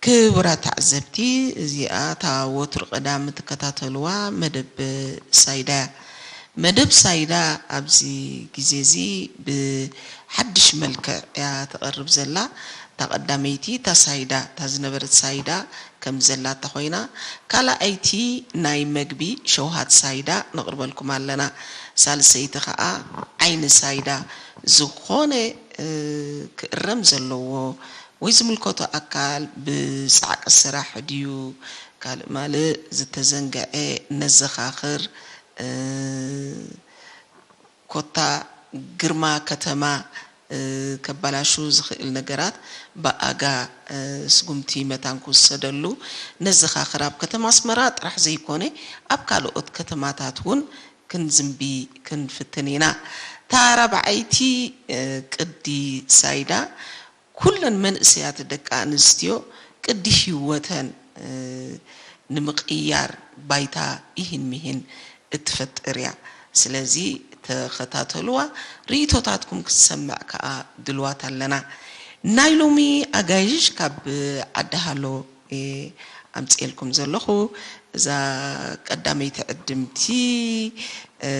ክቡራት ተዓዘብቲ፣ እዚኣ እታ ወትሩ ቀዳም እትከታተልዋ መደብ ሳይዳ እያ። መደብ ሳይዳ ኣብዚ ግዜ እዚ ብሓድሽ መልክዕ እያ ትቐርብ ዘላ። እታ ቀዳመይቲ እታ ሳይዳ፣ እታ ዝነበረት ሳይዳ ከም ዘላታ ኮይና፣ ካልኣይቲ ናይ መግቢ ሸውሃት ሳይዳ ነቕርበልኩም ኣለና። ሳልሰይቲ ኸኣ ዓይኒ ሳይዳ፣ ዝኾነ፣ እ፣ ክእረም ዘለዎ ወይ ዝምልከቶ ኣካል ብጻዕቂ ስራሕ ድዩ ካልእ ማልእ ዝተዘንግዐ ነዘኻኽር፣ እ፣ ኮታ ግርማ ከተማ፣ እ፣ ከባላሹ ዝኽእል ነገራት ብኣጋ፣ እ፣ ስጉምቲ መታን ክውሰደሉ ነዘኻኽር። ኣብ ከተማ ኣስመራ ጥራሕ ዘይኮነ ኣብ ካልኦት ከተማታት እውን ክንዝንቢ ክንፍትን ኢና። እታ ራብዓይቲ፣ እ፣ ቅዲ ሳይዳ ኩለን መንእሰያት ደቂ ኣንስትዮ ቅዲ ህይወተን፣ እ፣ ንምቕያር ባይታ ኢሂን ሚሂን እትፈጥር እያ። ስለዚ ተኸታተልዋ፣ ርእይቶታትኩም ክትሰምዕ ከኣ ድልዋት ኣለና። ናይ ሎሚ ኣጋይሽ ካብ ዓዲ ሃሎ እየ ኣምጽኤልኩም ዘለኹ። እዛ ቀዳመይቲ ዕድምቲ፣ እ፣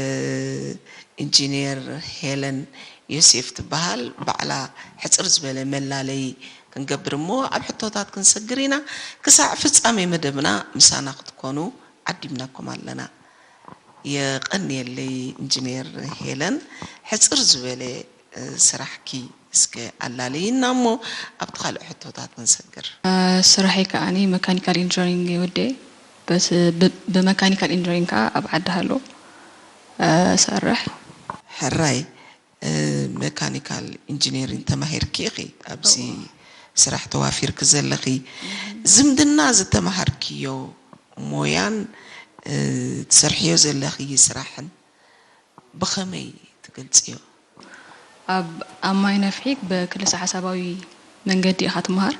ኢንጂነር ሄለን ዮሴፍ ትበሃል። ባዕላ ሕጽር ዝበለ መላለዪ ክንገብር እሞ ኣብ ሕቶታት ክንሰግር ኢና። ክሳዕ ፍጻሜ መደብና ምሳና ክትኮኑ ዓዲምናኩም ኣለና። የቐንየለይ ኢንጂነር ሄለን፣ ሕጽር ዝበለ፣ እ፣ ስራሕኪ እስከ ኣላለይና እሞ ኣብቲ ካልእ ሕቶታት ክንሰግር። እ፣ ስራሐይ ከኣኒ መካኒካል ኢንጂነሪንግ እየ ወዲኤ። በስ-፣ ብ-፣ ብመካኒካል ኢንጂነሪንግ ከኣ ኣብ ዓዲ ሃሎ፣ እ፣ እሰርሕ። ሕራይ፣ እ፣ መካኒካል ኢንጂነሪንግ ተማሂርኪ ኢኺ ኣብዚ እዎ። ስራሕ ተዋፊርኪ ዘለኺ። ዝምድና ዝተማሃርክዮ ሞያን፣ እ፣ ትሰርሕዮ ዘለኺ ስራሕን ብኸመይ ትገልጽዮ? ኣብ፣ ኣብ ማይ ነፍሒ ብክልሰ ሓሳባዊ መንገዲ ኢኻ ትመሃር።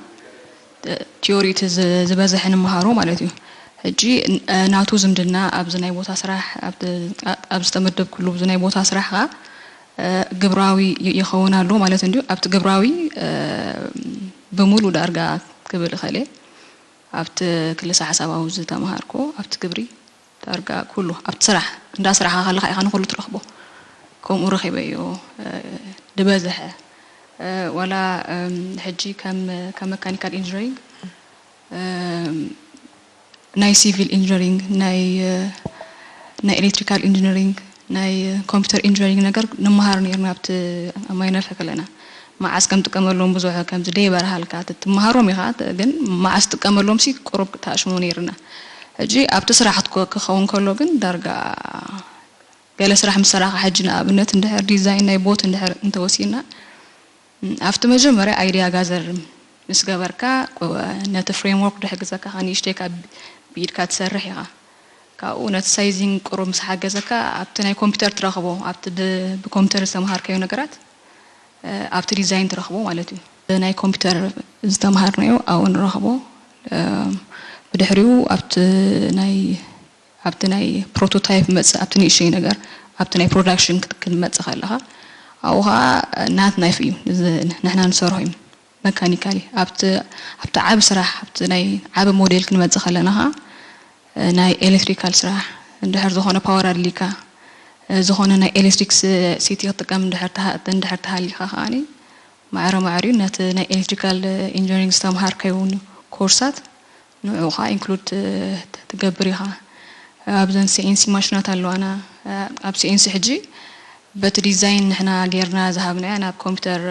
እ፣ ቲዮሪ እቲ ዝ-፣ ዝበዝሐ ንመሃሮ ማለት እዩ። ሕጂ ን-፣ እ፣ ናቱ ዝምድና ኣብዚ ናይ ቦታ ስራሕ፣ ኣብቲ፣ ኣ-፣ ኣብ ዝተመደብኩሉ ኣብዚ ናይ ቦታ ስራሕ ኸኣ፣ እ፣ ግብራዊ ይ-፣ ይኸውን ኣሎ ማለት እንድዩ። ኣብቲ ግብራዊ፣ እ፣ ብምሉእ ዳርጋ ክብል እኽእል እየ። ኣብቲ ክልሰ ሓሳባዊ ዝተመሃርኩ፣ ኣብቲ ግብሪ ዳርጋ ኩሉ ኣብቲ ስራሕ፣ እንዳ ስራሕኻ ከለኻ ኢኻ ንኹሉ ትረኽቦ። ከምኡ ረኺበዮ፣ እ፣ ዝበዝሐ፣ እ፣ ዋላ፣ እም፣ ሕጂ ከም፣ ከም መካኒካል ኢንጂነሪንግ፣ እም፣ ናይ ሲቪል ኢንጂነሪንግ፣ ናይ፣ እ፣ ናይ ኤሌክትሪካል ኢንጂነሪንግ፣ ናይ ኮምፒውተር ኢንጂነሪንግ ነገር ንመሃር ነይርና ኣብቲ ኣብ ማይ ነፍሒ ከለና። መዓስ ከም ጥቀመሎም ብዙሕ ከምዚ ደይበርሃልካ፣ ት-፣ ትመሃሮም ኢኻ፣ ት-፣ ግን መዓስ ጥቀመሎም ሲ ቁሩብ ተኣሽሙ ነይርና። ሕጂ ኣብቲ ስራሕ ክትኮ-፣ ክኸውን ከሎ ግን ዳርጋ ገለ ስራሕ ምስ ሰራሕካ፣ ሕጂ ንኣብነት እንድሕር ዲዛይን ናይ ቦት እንድሕር እንተወሲድና፣ ም፣ ኣብቲ መጀመርያ ኣይድያ ጋዘር ምስ ገበርካ፣ ቆ-፣ ነቲ ፍሬምወርክ ድሕግዘካ ከኣ ንእሽተይ ካብ ብኢድካ ትሰርሕ ኢኻ። ካብኡ ነቲ ሳይዚንግ ቁሩብ ምስ ሓገዘካ፣ ኣብቲ ናይ ኮምፒውተር ትረኽቦ፣ ኣብቲ ብ-፣ ብኮምፒውተር ዝተምሃርካዮ ነገራት፣ እ፣ ኣብቲ ዲዛይን ትረኽቦ ማለት እዩ። ናይ ኮምፒውተር ዝተምሃርናዮ ኣብኡ ንረኽቦ። እ፣ ብድሕሪኡ ኣብቲ ናይ፣ ኣብቲ ናይ ፕሮቶታይፕ መጽእ፣ ኣብቲ ንእሽተይ ነገር፣ ኣብቲ ናይ ፕሮዳክሽን ክት-፣ ክትመጽእ ከለኻ፣ ኣብኡ ኸኣ ናት ናይፍ እዩ፣ እዚ ንሕና ንሰርሖ እዩ። መካኒካሊ ኣብቲ፣ ኣብቲ ዓቢ ስራሕ፣ ኣብቲ ናይ ዓቢ ሞዴል ክንመጽእ ከለና ኸኣ፣ እ፣ ናይ ኤሌክትሪካል ስራሕ፣ እንድሕር ዝኾነ ፓወር ኣድሊካ፣ እ፣ ዝኾነ ናይ ኤሌክትሪክ ስ-፣ ሲቲ ክትጥቀም እንድሕር ተሃ-፣ እንድሕር ተሃሊኻ ከኣኒ፣ ማዕረ ማዕሪኡ ነቲ ናይ ኤሌክትሪካል ኢንጂነሪንግ ዝተምሃርካዮ እውን ኮርሳት ንዕኡ ኸኣ ኢንክሉድ ት-፣ ትገብር ኢኻ። ኣብዘን ሲ ኤን ሲ ማሽናት ኣለዋና። ኣብ ሲ ኤን ሲ ሕጂ በቲ ዲዛይን ንሕና ጌርና ዝሃብናያ ናብ ኮምፒውተር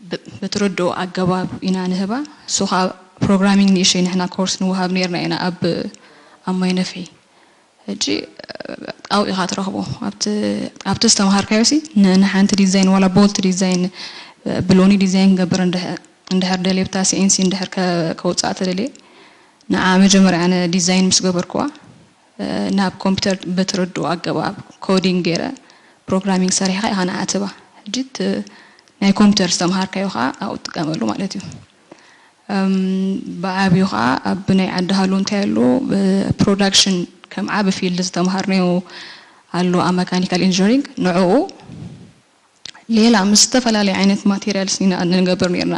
ብ-፣ ብትርድኦ ኣገባብ ኢና ንህባ። እሱ ኸኣ ፕሮግራሚንግ ንእሽተይ ንሕና ኮርስ ንወሃብ ኔርና ኢና ኣብ፣ ኣብ ማይ ነፍሒ። ሕጂ ኣብኡ ኢኻ ትረኽቦ። ኣብቲ፣ ኣብቲ ዝተምሃርካዮሲ ን-፣ ንሓንቲ ዲዛይን ዋላ ቦልት ዲዛይን ብሎኒ ዲዛይን ክገብር እንድሕ-፣ እንድሕር ደልየ ብታ ሲ ኤን ሲ እንድሕር ከ-፣ ከውጽኣ ተደልየ ንዓ መጀመርያ ኣነ ዲዛይን ምስ ገበርክዋ፣ እ፣ ናብ ኮምፒውተር ብትርድኦ ኣገባብ ኮዲንግ ገይረ ፕሮግራሚንግ ሰሪሕኻ ኢኻ ንዓ ትህባ። ሕጂ እቲ ናይ ኮምፒውተር ዝተምሃርካዮ ኸኣ ኣብኡ ትጥቀመሉ ማለት እዩ። እም፣ ብዓብዩ ኸኣ ኣብ ናይ ዓዲ ሃሎ እንታይ ኣሎ፣ ብ-፣ ፕሮዳክሽን ከም ዓቢ ፊልድ ዝተምሃርናዮ ኣሎ ኣብ መካኒካል ኢንጂነሪንግ። ንዕኡ ሌላ ምስ ዝተፈላለየ ዓይነት ማቴሪያልስ ኢና ንገብር ኔርና።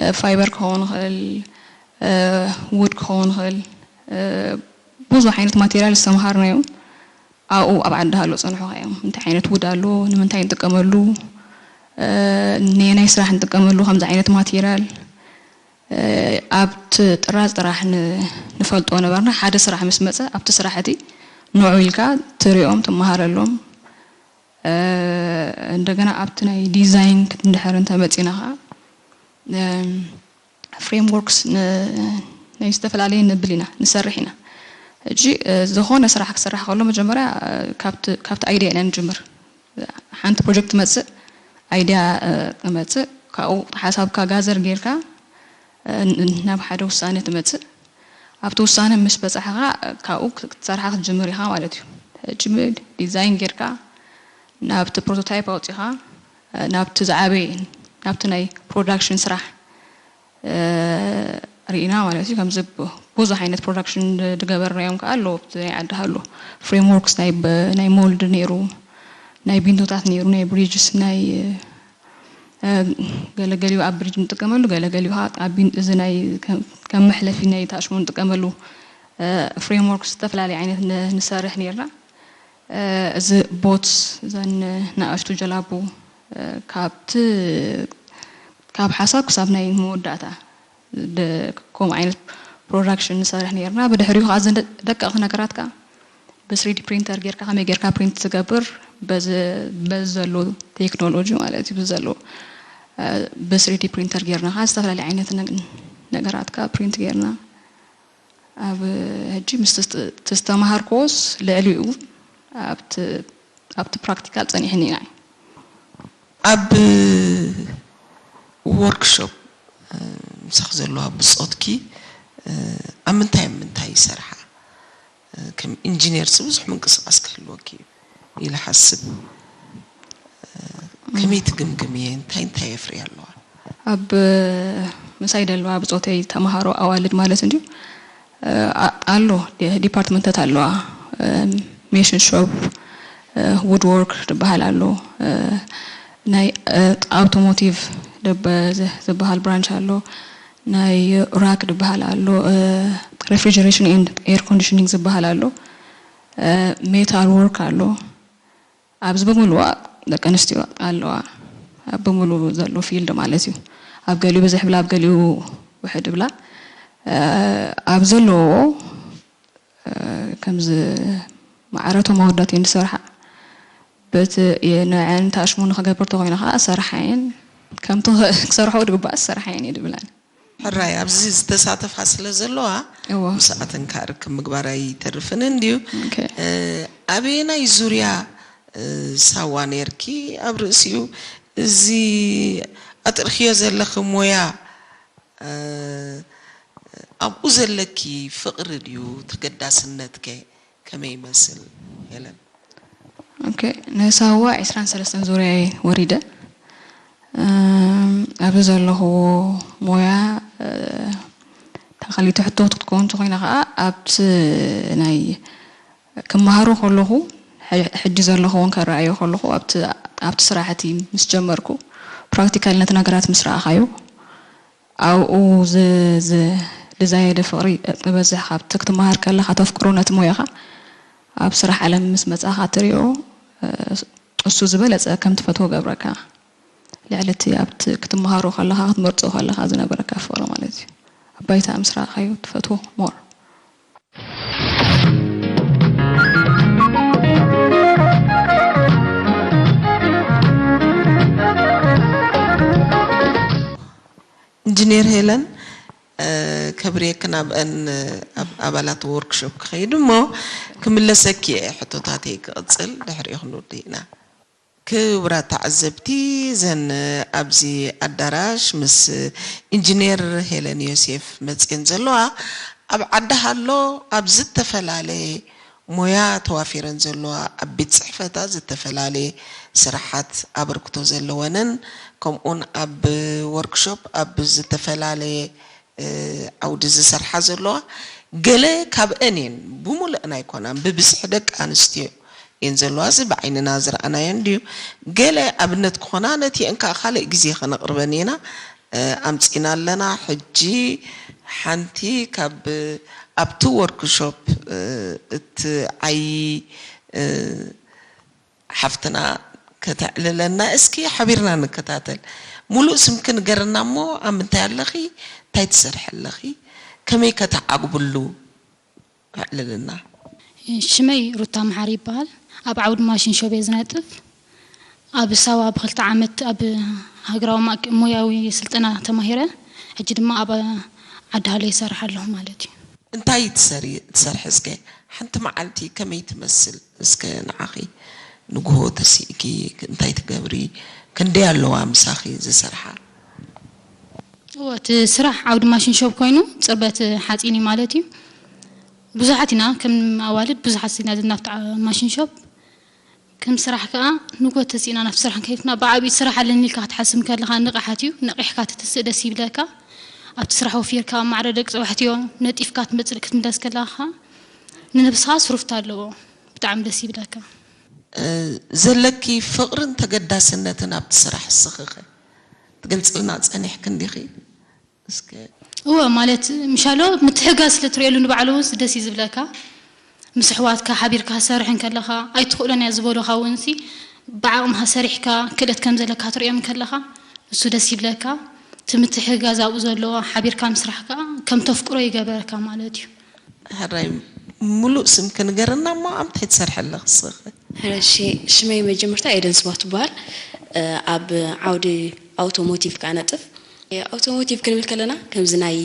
እ፣ ፋይበር ክኸውን ይኽእል፣ ውድ ክኸውን ይኽእል። ብዙሕ ዓይነት ማቴሪያል ዝተምሃርናዮም ኣብኡ ኣብ ዓዲ ሃሎ ጸንሑኻ እዮም። እንታይ ዓይነት ውድ ኣሎ፣ ንምንታይ ንጥቀመሉ፣ ነየናይ ስራሕ ንጥቀመሉ ከምዚ ዓይነት ማቴሪያል ኣብቲ ጥራዝ ጥራሕ ንፈልጦ ነበርና። ሓደ ስራሕ ምስ መጸ ኣብቲ ስራሕ እቲ ንዑ ኢልካ ትሪኦም ትመሃረሎም። እንደገና ኣብቲ ናይ ዲዛይን እንድሕር እንተመጺና ኸዓ ፍሬምወርክስ ናይ ዝተፈላለየ ንብል ኢና ንሰርሕ ኢና። ሕጂ ዝኾነ ስራሕ ክስራሕ ከሎ መጀመርያ ካብቲ ኣይድያ ኢና ንጅምር። ሓንቲ ፕሮጀክት ትመጽእ፣ ኣይድያ ትመጽእ፣ ካብኡ ሓሳብካ ጋዘር ጌርካ ናብ ሓደ ውሳነ ትመጽእ። ኣብቲ ውሳነ ምስ በጻሕኻ ካብኡ ክትሰርሓ ክትጅምር ኢኻ ማለት እዩ። ሕጂ ዲዛይን ጌርካ ናብቲ ፕሮቶታይፕ ኣውጺኻ ናብቲ ዝዓበየ ናብቲ ናይ ፕሮዳክሽን ስራሕ ርኢና ማለት እዩ። ከምዚ ብዙሕ ዓይነት ፕሮዳክሽን ዝገበርናዮም ከዓ ኣለዉ። ናይ ዓዲ ሃሎ ፍሬምወርክስ ናይ ሞልድ ነይሩ፣ ናይ ቢንቶታት ነይሩ፣ ናይ ብሪጅስ ናይ ገለገሊኡ ኣብ ብሪጅ ንጥቀመሉ፣ ገለገሊኡ ከዓ እዚ ናይ ከም መሕለፊ ናይ ታሽሙ ንጥቀመሉ ፍሬምወርክስ ዝተፈላለየ ዓይነት ንሰርሕ ነርና። እዚ ቦትስ እዘን ንኣሽቱ ጀላቡ ካብቲ ካብ ሓሳብ ክሳብ ናይ መወዳእታ ከምኡ ዓይነት ፕሮዳክሽን ንሰርሕ ነርና። ብድሕሪኡ ከዓ እዘን ደቀቕቲ ነገራት ከዓ ብስሪዲ ፕሪንተር ጌርካ ከመይ ጌርካ ፕሪንት ትገብር በዚ ዘሎ ቴክኖሎጂ ማለት እዩ። ብዘሎ ብስሪዲ ፕሪንተር ጌርና ከዓ ዝተፈላለዩ ዓይነት ነገራት ከዓ ፕሪንት ጌርና ኣብ ሕጂ ምስ ዝተመሃርክዎስ ልዕሊኡ ኣብቲ ፕራክቲካል ጸኒሕኒ ኢና። ኣብ ወርክሾፕ ምሳኺ ዘለዋ ብጾትኪ ኣብ ምንታይ ኣብ ምንታይ ይሰርሓ? ከም ኢንጂነርሲ ብዙሕ ምንቅስቓስ ክህልወኪ እዩ ኢለ ሓስብ። ከመይ ትግምግምየ? እንታይ እንታይ የፍርያ ኣለዋ? ኣብ ምሳይ ደለዋ ብጾተይ ተምሃሮ ኣዋልድ ማለት እንድዩ ኣሎ ዲፓርትመንታት ኣለዋ። ሜሽን ሾፕ፣ ውድ ወርክ ዝበሃል ኣሎ። ናይ ኣውቶሞቲቭ ዝበሃል ብራንች ኣሎ። ናይ ራክ ዝበሃል ኣሎ። ሬፍሪጀሬሽን ኤንድ ኤር ኮንዲሽኒንግ ዝበሃል ኣሎ። ሜታል ወርክ ኣሎ። ኣብዚ ብምልዋ ደቂ ኣንስትዮ ኣለዋ። ኣብ ብምሉ ዘሎ ፊልድ ማለት እዩ። ኣብ ገሊኡ ብዝሕ ብላ፣ ኣብ ገሊኡ ውሕድ ብላ። ኣብ ዘለዎ ከምዚ ማዕረቶም ኣወዳት እየን ዝሰርሓ። በቲ ንዐን ታሽሙ ንክገብር ተኮይነ ከዓ ሰርሓየን ከምቲ ክሰርሖ ድግባእ ዝሰርሓየን እየ ድብላን። ሕራይ ኣብዚ ዝተሳተፋ ስለ ዘለዋ እዎ። ምስኣተን ከዓ ርክብ ምግባር ኣይተርፍን እንድዩ። ኦኬ። እ፣ ኣበየናይ ዙርያ እ፣ ሳዋ ነርኪ ኣብ ርእሲኡ እዚ ኣጥርኽዮ ዘለኺ ሞያ እ፣ ኣብኡ ዘለኪ ፍቕሪ ድዩ ተገዳስነትከ ከመይ ይመስል ሄለን? ኦኬ፣ ንሳዋ ዒስራን ሰለስተን ዙርያ እየ ወሪደ። እም፣ ኣብዚ ዘለኹዎ ሞያ፣ እ፣ ተኸሊቲ ሕቶ ክትከውን እንተኾይና ኸዓ ኣብቲ ናይ ክመሃሮ ከለኹ፣ ሕ-፣ ሕጂ ዘለኹ እውን ከረኣዮ ከለኹ ኣብቲ፣ ኣብቲ ስራሕ እቲ ምስ ጀመርኩ ፕራክቲካል ነቲ ነገራት ምስ ረኣኻዮ ኣብኡ ዝ-፣ ዝ-፣ ዝዛየደ ፍቕሪ ክበዝሕ ካብቲ ክትመሃር ከለኻ ተፍቅሮ ነቲ ሞያኻ ኣብ ስራሕ ዓለም ምስ መጻኻ ትሪኦ እሱ ዝበለጸ ከም ትፈትዎ ገብረካ። ልዕሊ እቲ ኣብቲ ክትመሃሮ ከለኻ ክትመርጾ ከለኻ ዝነበረካ ፍቕሪ ማለት እዩ። ኣብ ባይታ ምስ ረኣኻዮ ትፈትዎ ሞር። ኢንጂነር ሄለን ከብርየክን ኣብአን ኣብ ኣባላት ወርክሾፕ ክኸይድ እሞ ክምለሰኪ እየ ሕቶታተይ ክቕፅል ድሕሪኡ ክንውድእ ኢና። ክቡራት ተዓዘብቲ እዘን ኣብዚ ኣዳራሽ ምስ ኢንጂነር ሄለን ዮሴፍ መፅየን ዘለዋ ኣብ ዓዲ ሃሎ ኣብ ዝተፈላለየ ሞያ ተዋፊረን ዘለዋ ኣብ ቤት ፅሕፈታ ዝተፈላለየ ስራሓት ኣበርክቶ ዘለወንን ከምኡውን ኣብ ወርክሾፕ ኣብ ዝተፈላለየ ዓውዲ ዝሰርሓ ዘለዋ ገለ ካብአን እየን ብሙሉአን ኣይኮናን ብብዝሒ ደቂ ኣንስትዮ እየን ዘለዋ እዚ ብዓይንና ዝረኣናዮ እንድዩ ገለ ኣብነት ክኾና ነቲአን ከዓ ካልእ ግዜ ከነቕርበን ኢና ኣምፂና ኣለና ሕጂ ሓንቲ ካብ ኣብቲ ወርክሾፕ፣ እ፣ እትዓዪ፣ እ፣ ሓፍትና ከተዕልለና እስኪ ሓቢርና ንከታተል። ሙሉእ ስምኪ ንገርና እሞ ኣብ ምንታይ ኣለኺ? እንታይ ትሰርሒ ኣለኺ? ከመይ ከተዓግብሉ? ኣዕልልና። ሽመይ ሩታ መሓሪ ይበሃል። ኣብ ዓውዲ ማሽን ሾፕ እየ ዝነጥፍ። ኣብ ሳዋ ብክልተ ዓመት ኣብ ሃገራዊ ማእከ-፣ ሞያዊ ስልጠና ተማሂረ። ሕጂ ድማ ኣብ ዓዲ ሃሎ ይሰርሕ ኣለኹ ማለት እዩ። እንታይ ትሰሪ-፣ ትሰርሒ እስከ? ሓንቲ መዓልቲ ከመይ ትመስል? እስከ ንዓኺ ንግሆ ተሲእኪ እንታይ ትገብሪ? ክንደይ ኣለዋ ምሳኺ ዝሰርሓ? እወ፣ እቲ ስራሕ ዓውዲ ማሽን ሾፕ ኮይኑ ጽርበት ሓጺን እዩ ማለት እዩ። ብዙሓት ኢና ከም ኣዋልድ ብዙሓት ኢና ዘለና ኣብቲ ዓ-፣ ማሽን ሾፕ። ከም ስራሕ ከኣ ንግሆ ተሲእና ናብቲ ስራሕ ከይድና ብዓቢኡ ስራሕ ኣለኒ ኢልካ ክትሓስብ ከለኻ ንቕሓት እዩ። ነቒሕካ ተተስእ ደስ ይብለካ። ኣብቲ ስራሕ ወፊርካ ኣብ ማዕረ ደቂ ተባዕትዮ ነጢፍካ ትመጽእ ክትምለስ ከለኻ ንነብስኻ ስሩፍታ ኣለዎ። ብጣዕሚ ደስ ይብለካ። እ፣ ዘለኪ ፍቕርን ተገዳስነትን ኣብቲ ስራሕ እስኺ ኸ ትገልጽልና ጸኒሕኪ እንዲኺ? እስከ። እወ፣ ማለት ምሻሎ ምትሕግጋዝ ስለ ትርእየሉ ንባዕሉ እውን ደስ እዩ ዝብለካ። ምስ ኣሕዋትካ ሓቢርካ ክትሰርሕ እንከለኻ፣ ኣይትኽእሎን እያ ዝበሉኻ እውን ሲ፣ ብዓቕምኻ ሰሪሕካ ክእለት ከም ዘለካ ትርእዮም እንከለኻ፣ እሱ ደስ ይብለካ። እቲ ምትሕግጋዝ ኣብኡ ዘሎ ሓቢርካ ምስራሕ ከኣ ከም ተፍቅሮ ይገብረካ ማለት እዩ። ሕራይ፣ ምሉእ ስምኪ ንገርና እሞ ኣብ እንታይ ትሰርሒ ኣለኺ እስኺ? ሕራይ፣ እሺ፣ ሽመይ መጀመርታ ኤደን ስብሃት ትበሃል። እ፣ ኣብ ዓውዲ ኣውቶሞቲቭ ከኣ ነጥፍ። ኣውቶሞቲቭ ክንብል ከለና ከምዚ ናይ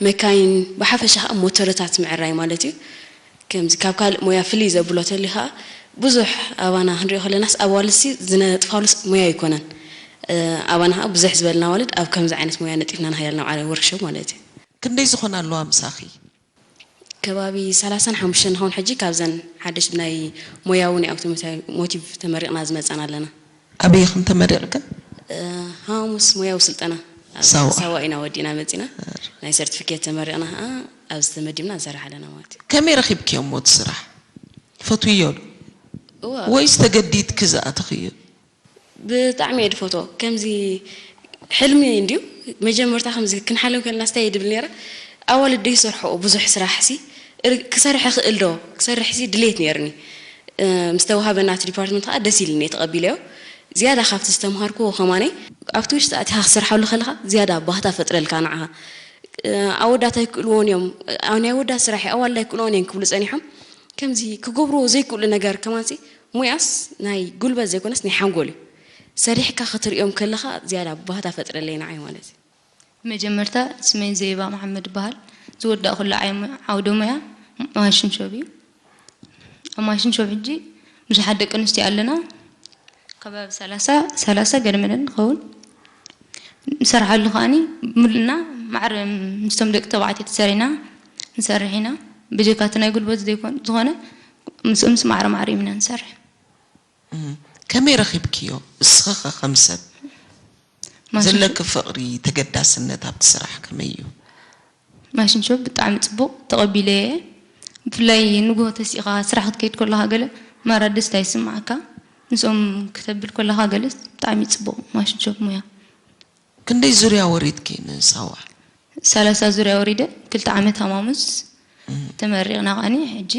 መካይን ብሓፈሻ ከኣ ሞተርታት ምዕራይ ማለት እዩ። ከምዚ ካብ ካልእ ሞያ ፍልይ ዘብሎ ተልዩ ከኣ ብዙሕ ኣባና ክንሪኦ ከለናስ ኣብ ኣዋልድሲ ዝነጥፋሉስ ሞያ ኣይኮነን። እ፣ ኣባና ከኣ ብዝሕ ዝበልና ኣዋልድ ኣብ ከምዚ ዓይነት ሞያ ነጢፍና ንኸይድ ኣለና ኣብ ዓለም ወርክሾፕ ማለት እዩ። ክንደይ ዝኾና ኣለዋ ምሳኺ? ከባቢ ሰላሳን ሓሙሽተን ንኸውን ሕጂ ካብዘን ሓደሽቲ ናይ ሞያዊ ናይ ኣውቶሞቲቭ ተመሪቕና ዝመጻና ኣለና። ኣበይ ኢኽን ተመሪቕክን? እ፣ ሃሙስ ሞያዊ ስልጠና ኣብ ሳዋ። ሳዋ ኢና ወዲእና መጺና። ናይ ሰርቲፊኬት ተመሪቕና ኸኣ ኣብዚ ተመዲብና ንሰርሕ ኣለና ማለት እዩ። ከመይ ረኺብክዮ እሞ እቲ ስራሕ? ፈትውዮ ዶ? እወ። ወይስ ተገዲድኪ ዝኣተኽዮ? ብጣዕሚ እየ ድፈትዎ። ከምዚ ሕልሚ እንድዩ። መጀመርታ ከምዚ ክንሓልም ከለና ስታይ እየ ድብል ነይረ። ኣዋልድ ዶ ይሰርሕኦ ብዙሕ ስራሕ ሲ? እር-፣ ክሰርሕ እኽእል ዶ? ክሰርሕ ሲ ድሌት ነይርኒ። እ፣ ምስ ተዋሃበና እቲ ዲፓርትመንት ከኣ ደስ ኢልኒ እየ ተቐቢለዮ። ዝያዳ ካብቲ ዝተምሃርክዎ ከማነይ ኣብቲ ውሽጢ ኣቲኻ ክሰርሓሉ ከለኻ ዝያዳ ባህታ ፈጥረልካ ንዓኻ። እ፣ ኣወዳት ኣይክእልዎን እዮም። እ፣ ናይ ኣወዳት ስራሕ እዩ፣ ኣዋልድ ኣይክእልዎን እየን ክብሉ ጸኒሖም። ከምዚ ክገብርዎ ዘይክእሉ ነገር ከማንሲ ሞያስ ናይ ጉልበት ዘይኮነስ ናይ ሓንጎል እዩ። ሰሪሕካ ክትርእዮም ከለኻ ዝያዳ ባህታ ፈጥረለይ ንዓይ ማለት እዩ። መጀመርታ ስመይ ዘቢባ መሓመድ ይበሃል። ዝወዳእኩሉ ዓይ-፣ ዓውደ ሞያ ማሽን ሾፕ እዩ። ኣብ ማሽን ሾፕ ሕጂ ብዙሓት ደቂ ኣንስትዮ ኣለና። ከባቢ ሰላሳ፣ ሰላሳ ገለ መለ ንኸውን። ንሰርሓሉ ከኣኒ ምሉእና ማዕረ ምስቶም ደቂ ተባዕትዮ ተሰሪና ንሰርሕ ኢና። ብጀካ እቲ ናይ ጉልበት ዘይኮን-፣ ዝኾነ ምስ፣ ምስ ማዕረ ማዕሪም ኢና ንሰርሕ። እም፣ ከመይ ረኺብክዮ? እስኺ ኸ ከም ሰብ ማሽን ዘለኪ ፍቕሪ፣ ተገዳስነት ኣብቲ ስራሕ ከመይ እዩ? ማሽን ሾፕ ብጣዕሚ ጽቡቕ ተቐቢለዮ እየ። ብፍላይ ንግሆ ተሲእኻ ስራሕ ክትከይድ ከለኻ ገለ ማራ ደስታ ይስምዓካ። ምስኦም ክተብል ከለኻ ገለስ ብጣዕሚ ጽቡቕ ማሽን ሾፕ ሙያ። ክንደይ ዙርያ ወሪድኪ ንሳዋ? ሰላሳ ዙርያ ወሪደ፣ ክልተ ዓመት ሃማሙስ እም። ተመሪቕና ከኣኒ፣ ሕጂ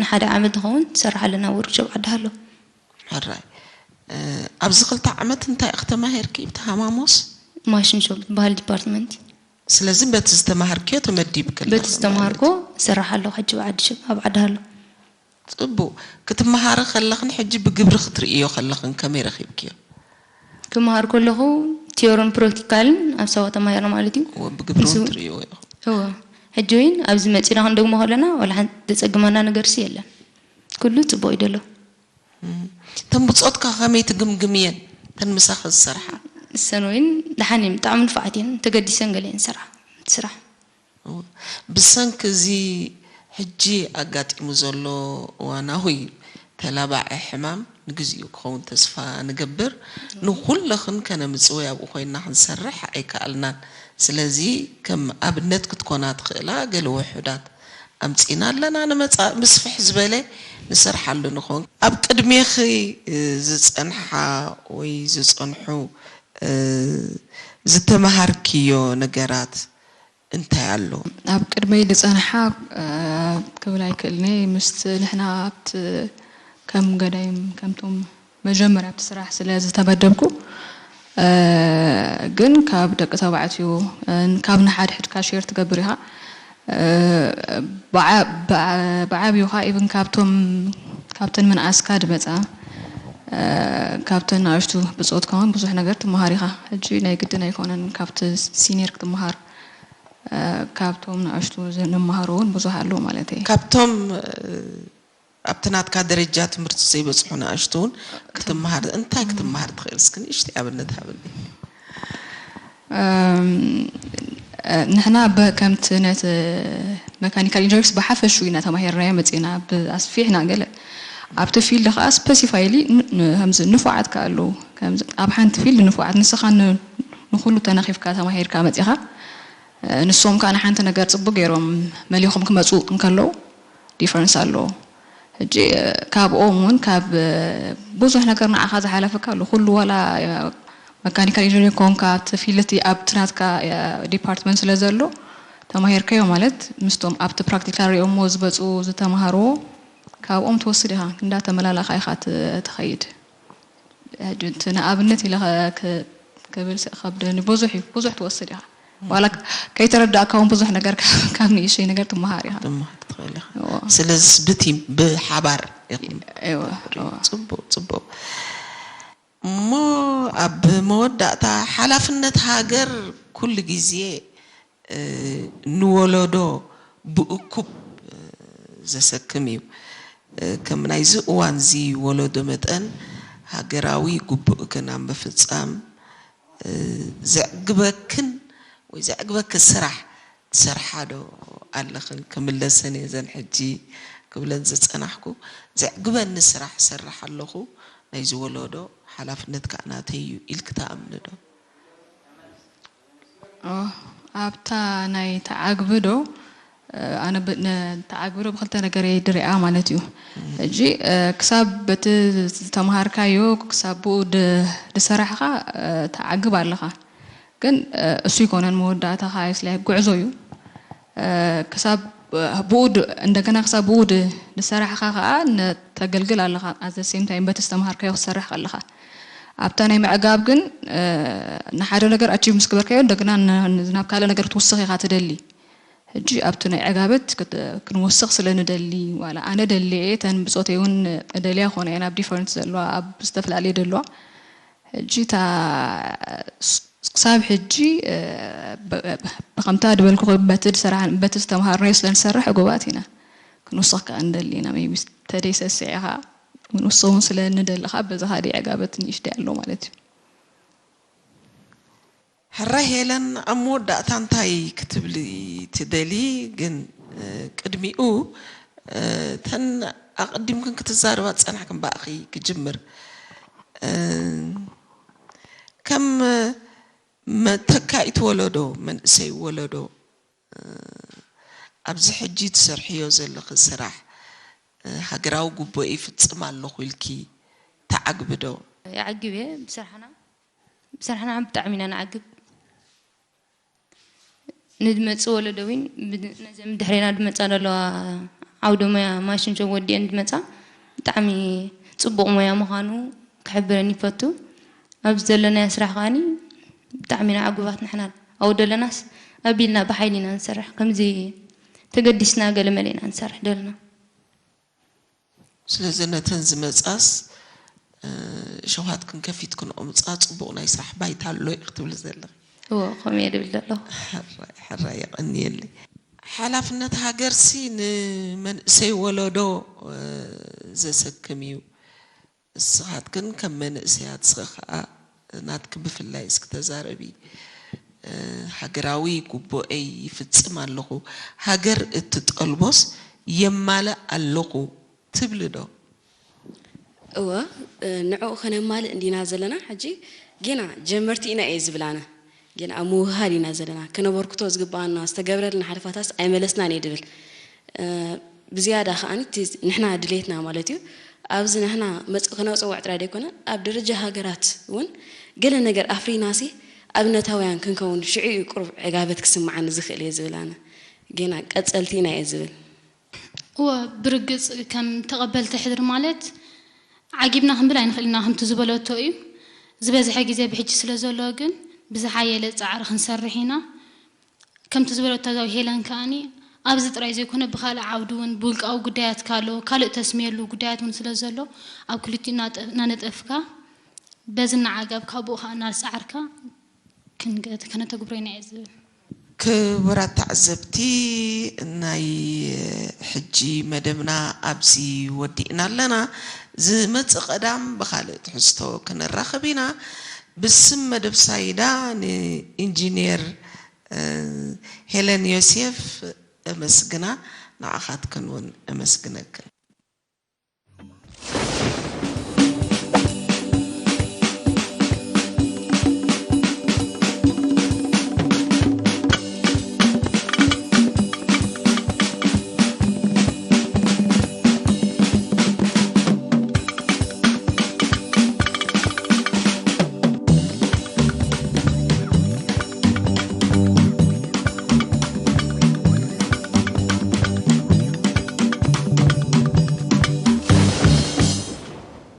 ንሓደ ዓመት ዝኸውን ትሰርሕ ኣለና ኣብ ወርክሾፕ ዓዲ ሃሎ። ሕራይ። እ፣ ኣብዚ ክልተ ዓመት እንታይ ኢኺ ተማሂርኪ ብቲ ሃማሞስ? ማሽን ሾፕ ዝበሃል ዲፓርትመንት። ስለዚ በቲ ዝተማሃርክዮ ተመዲብኪ ኣለኺ በቲ ማለት ዝተማሃርኮ እዩ። እሰርሕ ኣለኹ ሕጂ ኣብ ዓዲ ሸ-፣ ኣብ ዓዲ ሃሎ። ጽቡቕ። ክትመሃሪ ከለኽን ሕጂ ብግብሪ ክትርእዮ ከለኽን ከመይ ረኺብክዮ? ክመሃር ከለኹ ቲዮርን ፕራክቲካልን ኣብ ሳዋ ተማሂርና ማለት እዩ። እወ፣ ብግብሪ ምስ እውን ትርእይዎ ኢኹም። እወ። ሕጂ እውን ኣብዚ መጺና ክንደግሞ ከለና ዋላ ሓንቲ ዘጸግመና ነገርሲ የለን። ኩሉ ጽቡቕ እዩ ዘሎ። እም። እተን ብጾትካ ከመይ ትግምግምየን? እተን ምሳኺ ዝሰርሓ? እሰን እውን ደሓን እየን፣ ብጣዕሚ ንፉዓት እየን፣ ተገዲሰን ገለ እየን ዝሰርሓ፣ እቲ ስራሕ። እወ። ብሰንኪ እዚ ሕጂ ኣጋጢሙ ዘሎ እዋናዊ ተላባዒ ሕማም ንግዚኡ ክኸውን ተስፋ ንገብር። ንኹለኽን ከነምጽእ ወይ ኣብኡ ኮይንና ክንሰርሕ ኣይከኣልናን። ስለዚ ከም ኣብነት ክትኮና ትኽእላ ገለ ውሑዳት ኣምጺእና ኣለና። ንመጻእ ብስፍሕ ዝበለ ንሰርሓሉ ንኾን። ኣብ ቅድሜኺ ዝጸንሓ ወይ ዝጸንሑ ዝተመሃርክዮ ነገራት እንታይ ኣሎ? ኣብ ቅድመይ ዝጸንሓ ክብል ኣይክእልኒ። ምስቲ ንሕና ኣብቲ ከም ገዳይም ከምቶም መጀመርያ ኣብቲ ስራሕ ስለ ዝተመደብኩ፣ ግን ካብ ደቂ ተባዕትዮ ካብ ንሓድሕድካ ሼር ትገብር ኢኻ። ብዓብዩ ኻ ኢብን ካብቶም ካብተን ምንኣስካ ድመፃ ካብተን ንኣሽቱ ብፆትካ እውን ብዙሕ ነገር ትመሃር ኢኻ። ሕጂ ናይ ግድን ኣይኮነን ካብቲ ሲኒየር ክትመሃር፣ ካብቶም ንኣሽቱ ንምሃሮ እውን ብዙሕ ኣሎ ማለት እዩ። ካብቶም ኣብቲ ናትካ ደረጃ ትምህርቲ ዘይበፅሑ ንኣሽቱ እውን ክትመሃር እንታይ ክትመሃር ትኽእል? እስኪ ንእሽተይ ኣብነት ሃበኒ። ንሕና ከምቲ ነቲ መካኒካል ኢንጂነሪክስ ብሓፈሹ ኢና ተማሂርናዮ መፂና ብኣስፊሕና ገለ ኣብቲ ፊልድ ከዓ ስፐሲፋይሊ ከምዚ ንፉዓት ከ ኣለዉ ኣብ ሓንቲ ፊልድ ንፉዓት ንስኻ ንኩሉ ተነኺፍካ ተማሂርካ መፂኻ ንሶም ከዓ ንሓንቲ ነገር ፅቡቅ ገይሮም መሊኾም ክመፁ እንከለዉ ዲፈረንስ ኣለዎ። ሕጂ ካብኦም እውን ካብ ብዙሕ ነገር ንዓኻ ዝሓለፈካ ኣሎ ኩሉ ዋላ መካኒካል ኢንጂነሪንግ ኮንካ እቲ ፊልድ እቲ ኣብቲ ናትካ ዲፓርትመንት ስለ ዘሎ ተማሂርካዮ ማለት ምስቶም ኣብቲ ፕራክቲካል ሪኦሞ ዝበፁ ዝተምሃርዎ ካብኦም ትወስድ ኢኻ እንዳተመላላእካ ኢኻ ትኸይድ። ሕጂ እቲ ንኣብነት ኢለ ክብል ከብደኒ ብዙሕ እዩ ብዙሕ ትወስድ ኢኻ ዋላ ከይተረዳእካ እውን ብዙሕ ነገር ካብ ንእሽተይ ነገር ትመሃር ኢኻ ትመሃር ትኽእል ኢኻ ስለዚስ ብቲም ብሓባር ኢኹም ጽቡቅ ጽቡቅ እሞ ኣብ መወዳእታ ሓላፍነት ሃገር ኩሉ ግዜ ንወለዶ ብእኩብ ዘሰክም እዩ። ከም ናይዚ እዋንዚ ወለዶ መጠን ሃገራዊ ግቡእክን ኣብ ምፍጻም ዘዕግበክን ወይ ዘዕግበኪ ስራሕ ትሰርሓ ዶ ኣለኽን? ክምለሰን እየ ዘን ሕጂ ክብለን ዝጸናሕኩ። ዘዕግበኒ ስራሕ እሰርሕ ኣለኹ። ናይዚ ወለዶ ሓላፍነት ከኣ ናተይ እዩ ኢልኪ ትኣምኒ ዶ? ኣብታ ናይ ተዓግቢ ዶ ኣነ ተዓግቢ ዶ ብክልተ ነገር እየ ድሪኣ ማለት እዩ። ሕጂ ክሳብ በቲ ዝተምሃርካዮ ክሳብ ብኡ ድሰራሕኻ ተዓግብ ኣለኻ። ግን እሱ ይኮነን መወዳእታኻ ስለ ጉዕዞ እዩ። ክሳብ ብኡ እንደገና ክሳብ ብኡ ድሰራሕኻ ከዓ ተገልግል ኣለኻ። ኣዘ ሴም ታይም በቲ ዝተምሃርካዮ ክትሰርሕ ከለኻ ኣብታ ናይ ምዕጋብ ግን ንሓደ ነገር ኣቺቭ ምስ ገበርካዮ እንደገና ናብ ካልእ ነገር ክትውስኽ ኢኻ ትደሊ። ሕጂ ኣብቲ ናይ ዕጋበት ክንወስኽ ስለ ንደሊ ዋላ ኣነ ደልየ እተን ብፆተይ እውን ደልያ ኮነ እየን ኣብ ዲፈረንት ዘለዋ ኣብ ዝተፈላለየ ደለዋ ሕጂ እታ ክሳብ ሕጂ ብከምታ ድበልኩ በቲ ዝተምሃርናዮ ስለ ንሰርሕ ዕጉባት ኢና። ክንውስኽ ከዓ ንደሊ ኢና ቢ ተደይ ሰስዒኻ ንሱ እውን ስለ ንደሊ ከዓ በዚ ካሊእ ዕጋበት ንእሽተይ ኣሎ ማለት እዩ። ሕራይ ሄለን ኣብ መወዳእታ እንታይ ክትብሊ ትደሊ? ግን ቅድሚኡ እተን ኣቐዲምክን ክትዛረባ ዝጸናሕክን ብኣኺ ክጅምር። ከም መተካኢት ወለዶ፣ መንእሰይ ወለዶ ኣብዚ ሕጂ ትሰርሕዮ ዘለኺ ስራሕ ሃገራዊ ጉቦ ይፍጽም ኣለኹ ኢልኪ ትዓግቢ ዶ? ይዓግብ እየ ብስራሕና ብስራሕና ብጣዕሚ ኢና ንዓግብ ንድመፅእ ወለዶ እውን ነዘን ብድሕሬና ድመፃ ዘለዋ ዓውደ ሞያ ማሽን ሸው ወዲአን ድመፃ ብጣዕሚ ፅቡቕ ሞያ ምዃኑ ክሕብረን ይፈቱ ኣብዚ ዘለናዮ ስራሕ ከዓኒ ብጣዕሚ ኢና ዕጉባት ንሕና ኣብኡ ደለናስ ኣቢልና ብሓይሊ ኢና ንሰርሕ ከምዚ ተገዲስና ገለ መለ ኢና ንሰርሕ ደለና ስለዚ ነተን ዝመጻስ ሸውሃትክን ከፊትክን ኦምጻ ጽቡቕ ናይ ስራሕ ባይታ ኣሎ ኢኺ ትብሊ ዘለኺ። እዎ ከምኡ እየ ድብል ዘለኹ። ሕራይ የቐንየለይ። ሓላፍነት ሃገርሲ ንመንእሰይ ወለዶ ዘሰክም እዩ። ንስኻትክን ከም መንእሰያት እስኺ ኸኣ ናትኪ ብፍላይ እስኪ ተዛረቢ። ሃገራዊ ጉቦኤይ ይፍጽም ኣለኹ፣ ሃገር እትጠልቦስ የማልእ ኣለኹ ትብሊ ዶ? እወ፣ ንዕኡ ኸነማልእ እንዲና ዘለና ሕጂ ጌና ጀመርቲ ኢና እየ ዝብል ኣነ። ጌና ኣብ ምውህሃድ ኢና ዘለና። ከነበርክቶ ዝግብኣና ዝተገብረልና ሓለፋታስ ኣይመለስናን እየ ድብል። ብዝያዳ ከኣ እቲ ንሕና ድሌትና ማለት እዩ ኣብዚ ንሕና መጽ- ከነጽውዕ ጥራይ ደይኮነ ኣብ ደረጃ ሃገራት እውን ገለ ነገር ኣፍሪናሲ ኣብነታውያን ክንከውን ሽዑ እዩ ቁሩብ ዕጋበት ክስምዓኒ ዝኽእል እየ ዝብል ኣነ። ጌና ቀጸልቲ ኢና እየ ዝብል። እወ፣ ብርግጽ ከም ተቐበልቲ ሕድሪ ማለት ዓጊብና ክንብል ኣይንኽእል ኢና፣ ከምቲ ዝበለቶ እዩ። ዝበዝሐ ግዜ ብሕጂ ስለ ዘሎ ግን ብዝሓየለ ጻዕሪ ክንሰርሕ ኢና። ከምቲ ዝበለቶ እዛ ሄለን ከኣኒ ኣብዚ ጥራይ ዘይኮነ ብኻልእ ዓውዲ እውን ብውልቃዊ ጉዳያት ካሎ ካልእ ተስምየሉ ጉዳያት እውን ስለ ዘሎ ኣብ ክልቲኡ እናጠ- እናነጠፍካ በዚ እናዓጋብካ ብኡ ከዓ እናሰዓርካ ክንገ- ከነተግብሮ ኢና እየ ዝብል። ክቡራት ተዓዘብቲ ናይ ሕጂ መደብና ኣብዚ ወዲእና ኣለና። ዝመጽእ ቀዳም ብኻልእ ትሕዝቶ ክንራኸብ ኢና። ብስም መደብ ሳይዳ ንኢንጂነር ሄለን ዮሴፍ እመስግና፣ ንዓኻትክን እውን እመስግነክን።